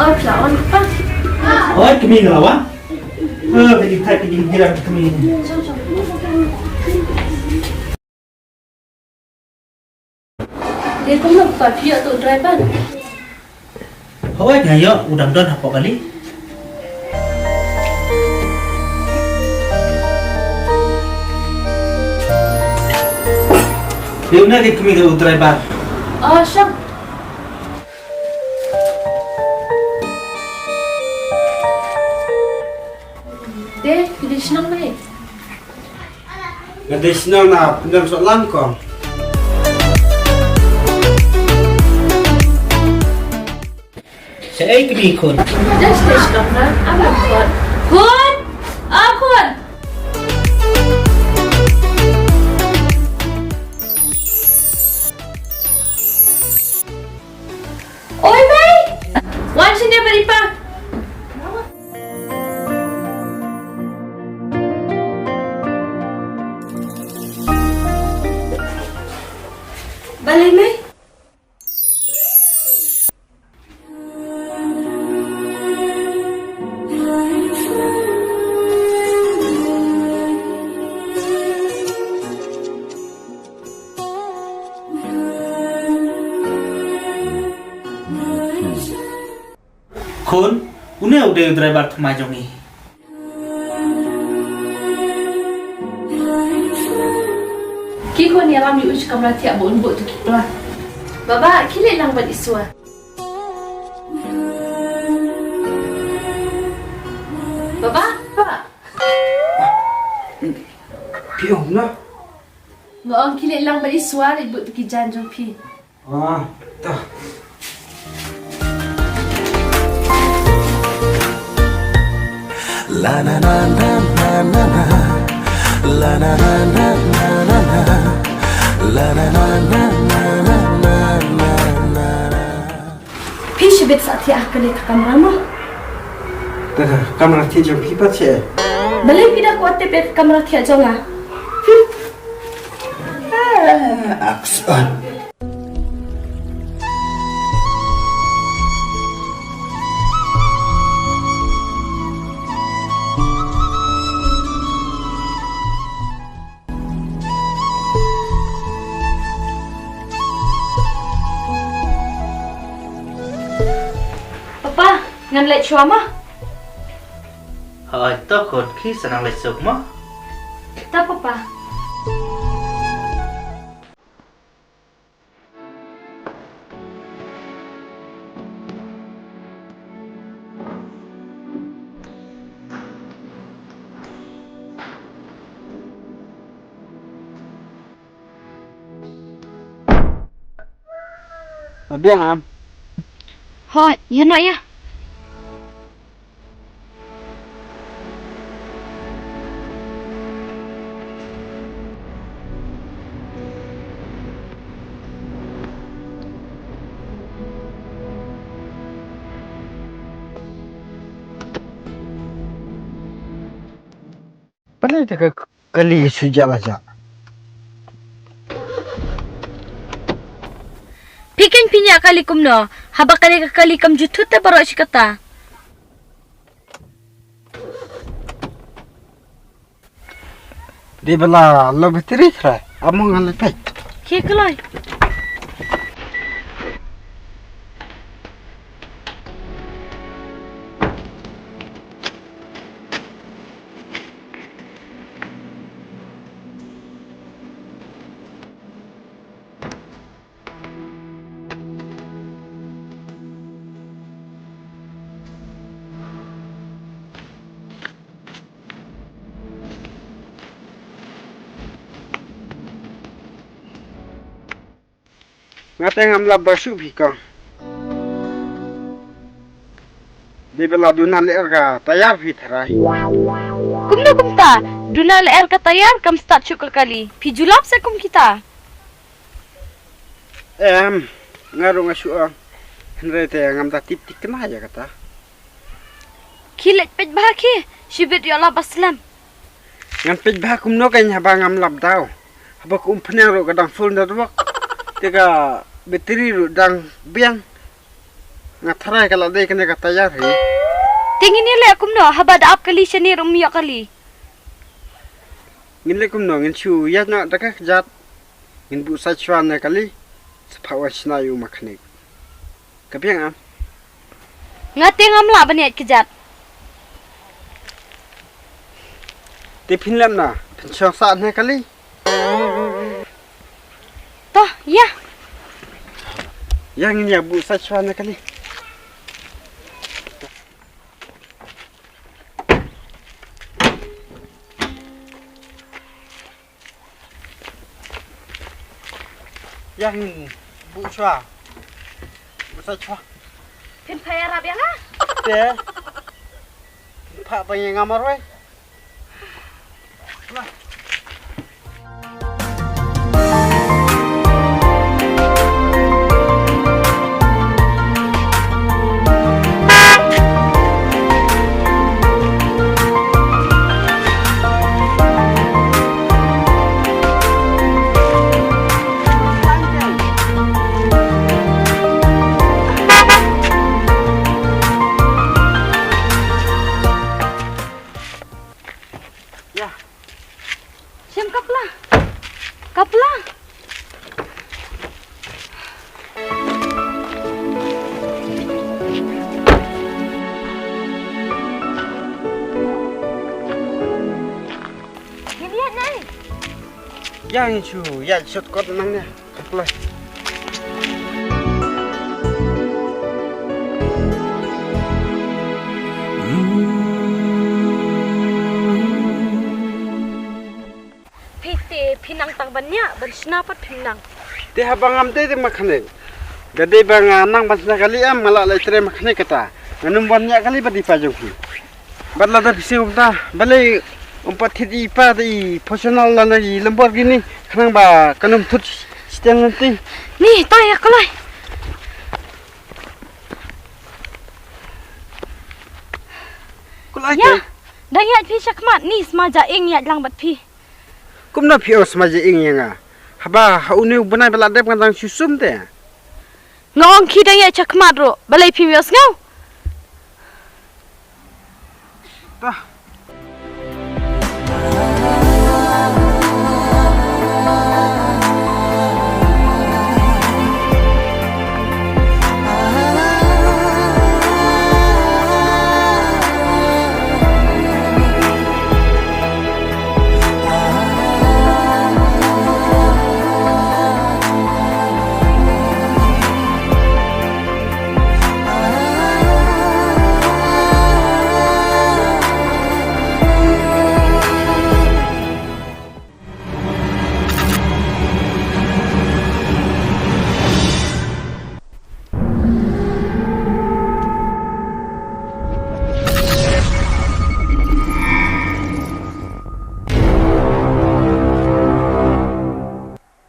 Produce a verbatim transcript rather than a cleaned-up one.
Oi, kmie nga la wan. Eh, ka jingthait ka jinghiar ka kmie. Dei kumno papa, phi ïoh uto u driver? Hooid nga ïoh, u dang don hapoh kali. Dei une ka kmie ka u driver. Oh, shong. Te, phi dei shnong ne? Nga dei shnong na Pyndensohlang kong. Shaei kmie khun? Dei shnong na, alam khun. Khun! Ah, khun! Oi mei! Wan shane bad i pa. Balei mei? Khun, une u dei u driver thymmai jong ngi. Ki khun, ïalam ïa u sha kamra thiah ba un buh ïa ki pla. Baba, khie leit lang bad i Sua. Baba, baba. Phi ong kumno? Nga ong khie leit lang bad i Sua, leit buh ïa ki jaiñ jong phi. Ah, to. La na na na na na na. La na na na na na na. La na na na na na na na. Phi shibit sa thiah ha kane ka kamra mo? Te ka kamra thiah jong phi pat shaei? Balei phi da kwah tip ïa ka kamra thiah jong nga? Hmm. Ah, action. Papa, ngan leit shuwa mo? Hooid to khun, khie sa nang leit suk mo. To papa. Ba biang am? Hooid, ïa noh ïa. Balei te ka kali shu jah la jah? Phi keiñ phi ñiah kali kumno? Haba kane ka kali kam ju thut te baroh shi katta. Dei ba la low battery trai, amo ngan leit peit. Khie kloi. Nga te ngam lap ba shuh phi kong. Dei ba la duna lyer ka tayar phi tharai. Kumno kumta? Duna lyer ka tayar kam start shuh ka kali. Phi ju lap se kum kita. Em, nga ruh nga shu ong. Hynrei te ngam da tip thikna ïa kata. Khie leit peit bha khie, shibit ïoh la ba slem. Ngan peit bha kumno keiñ haba ngam lap daw. Haba ka umphniang ruh ka dang full network. Te ka battery ruh dang biang. Nga tharai ka la dei kane ka tayar hi. Te ngin ïa leh kumno haba da ap kali shane ruh ym ïoh kali. Ngin leh kumno, ngin shu ïaid noh da ka kjat. Ngin buh sait shuwa na kali. Sa phah wan shna ïa u mechanic. Ka biang am? Nga te ngam lah ban ïaid kjat. Te phin lem na, phin shong sah na kali. To, ïa. Ïa ngin ïa buh sait shuwa na kali. Ïa ngin buh shuwa. Buh sait shuwa. Phin phah ïarap ïa nga? Te. Phin phah tang ïa nga marwei. Ïa. Shem, ka pla. Ka pla. Ngin ïaid nai. Ïa ngin shu ïaid shortcut nangne. Ka pla. Phi te phi nang tang ban ñiah, ban shna pat phim nang. Te haba ngam dei te mechanic. Ka dei ba nga nang ban shna kali em, nga lah leh trei mechanic kata. Ngan ym ban ñiah kali bad i pa jong phi. Bad lada phi sngewbha balei ym pat thied i pa da i Fortuner lane i Lamborghini khnang ba kan ym thut shiteng lynti. Ni, to ïa kloi. Kloi. Ïa, te? Dang ïaid phi shakhmat, ni sma ja ing ïaid lang bad phi. Kumno phi ong sma ja ing ïa nga? Haba ha une u bnai ba la dep nga dang shu sum te. Nga ong ki dang ïaid shakhmat ruh, balei phim ïohsngew? Tah,